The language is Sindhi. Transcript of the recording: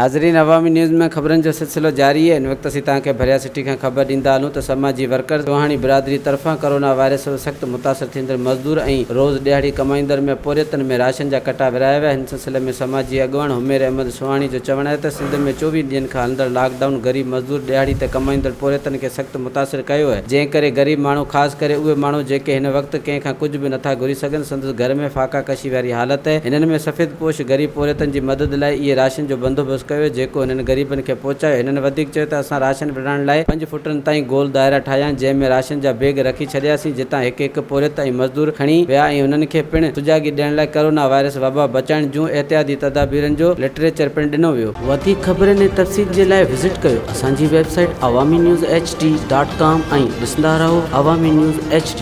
ناظرين عوامي نيوز ۾ خبرن جو سلسلو جاري آهي هن وقت اسين توهان کي ڀريا سٽي کان خبر ڏيندا هلون ته سماجي ورڪرز چوهاڻي برادري طرفان ڪرونا وائرس سبب سخت متاثر ٿيندڙ مزدور ۽ روز ڏهاڙي ڪمائيندڙ ۾ پورهيتن ۾ راشن جا ڪٽا ورهايا ويا هن سلسلي ۾ سماجي اڳواڻ حمير احمد سوهاڻي جو چوڻ آهي ته سنڌ ۾ 24 ڏينهن کان هلندڙ لاڪ ڊائون غريب مزدور ڏهاڙي تي ڪمائيندڙ پورهيتن کي سخت متاثر ڪيو آهي جنهن ڪري غريب ماڻهو خاص ڪري اهي ماڻهو جيڪي هن وقت ڪنهن کان ڪجهه به نٿا گهري سگهن سندس گهر ۾ فاقا ڪشي واري حالت آهي هنن ۾ سفيد پوش غريب پورهيتن جي مدد لاء اهي راشن جو بندوبست ڪيو جيڪو هنن غريبن کي پهچايو. هنن وڌيڪ چيو ته اسان راشن ورهائڻ لاء پنج فٽن تائين گول دائرا ٺاهيا جنهن ۾ راشن جا بيگ رکي ڇڏياسين جتان هڪ هڪ پورهيت ۽ مزدور کڻي ويا ۽ هنن کي پڻ سجاڳي ڏيڻ لاء ڪرونا وائرس وبا بچائڻ جون احتياطي تدابيرن جو لٽريچر پڻ ڏنو ويو. وڌيڪ خبرن ۽ تفصيل جي لاء وزٽ ڪيو اسان جي website Awami news H D dot com ۽ ڏسندا رهو عوامي نيوز ايڇ ڊي.